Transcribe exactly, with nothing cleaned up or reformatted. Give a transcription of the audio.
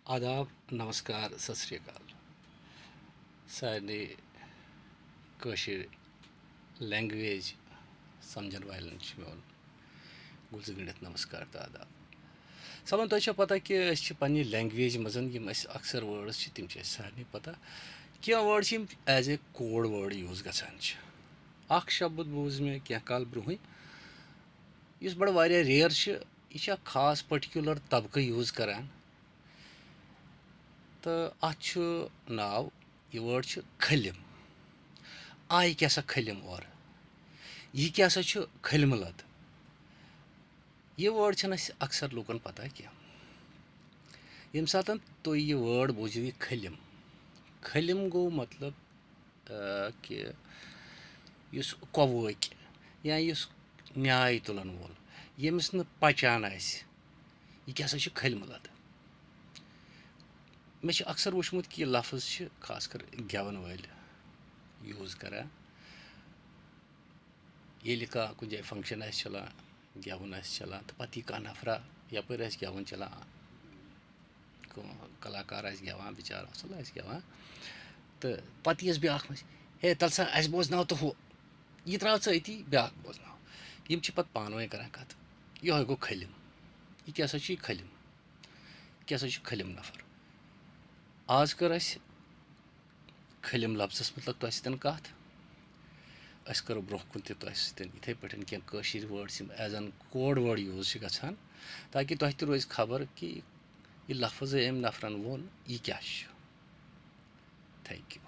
آداب، نمسکار، ست سری اکال۔ سارنٕے کٲشِر language سمجھن والٮ۪ن چھُ میون گُلزٕ گٔنٛڈِتھ نمسکار تہٕ آداب۔ صٲبن، تۄہہِ چھو پتہ کہِ أسۍ چھِ پننہِ language منٛز یِم اَسہِ اکثر words چھِ، تِم چھِ اَسہِ سارنٕے پتہ۔ کینٛہہ word چھِ یِم as a code word use گژھان چھِ۔ اکھ شبد بوٗز مےٚ کینٛہہ کال برونٛہٕے، یُس بڑٕ واریاہ rare چھِ۔ یہِ چھِ اکھ خاص particular طبقہٕ use کران، تہٕ اتھ چھُ ناو، یہِ word چھُ کھلِم۔ آیہِ کیٛاہ سا کھلِم اورٕ؟ یہِ کیٛاہ سا چھُ کھلمہٕ لد؟ یہِ word چھَنہٕ اَسہِ اکثر لوٗکن پتہ کینٛہہ۔ ییٚمہِ ساتہٕ تُہۍ یہِ word بوٗزِو، یہِ کھلِم، کھلِم گوٚو مطلب، آ، کہِ یُس کوٲکۍ یا یُس نیاے تُلن وول، ییٚمِس نہٕ پچان آسہِ، یہِ کیٛاہ سا چھُ کھلمہٕ لد؟ مےٚ چھُ اکثر وُچھمُت کہِ یہِ لفظ چھِ خاص کر گٮ۪وَن وٲلۍ use کران۔ ییٚلہِ کانٛہہ کُنہِ جایہِ function آسہِ چلان، گٮ۪وُن آسہِ چلان، تہٕ پتہٕ یی کانٛہہ نفرا یپٲرۍ آسہِ گٮ۪وُن چلان، کانٛہہ کلاکار آسہِ گٮ۪وان، بِچارٕ اصل آسہِ گٮ۪وان، تہٕ پتہٕ یِیَس بیٛاکھ وَنہِ، "ہے، تَلہٕ سا، اَسہِ بوزناو تہٕ ہُہ، یہِ ترٛاو ژٕ أتی، بیٛاکھ بوزناو۔" یِم چھِ پتہٕ پانہٕ ؤنۍ کران کتھ۔ یِہوٚے گوٚو کھلِم۔ یہِ کیٛاہ سا چھُ یہِ کھلِم؟ یہِ کیٛاہ سا چھُ کھلِم نفر؟ آز کٔر اَسہِ کھلِم لفظس مُتعلق تۄہہِ سۭتۍ کتھ۔ أسۍ کرو برونٛہہ کُن تہِ تۄہہِ سۭتۍ یِتھے پٲٹھۍ کینٛہہ کٲشِر words یِم as an code word use چھِ گژھان، تاکہِ تۄہہِ تہِ روزِ خبر کہِ یہِ لفظ أمۍ نفرن ووٚن، یہِ کیٛاہ چھُ۔ Thank you۔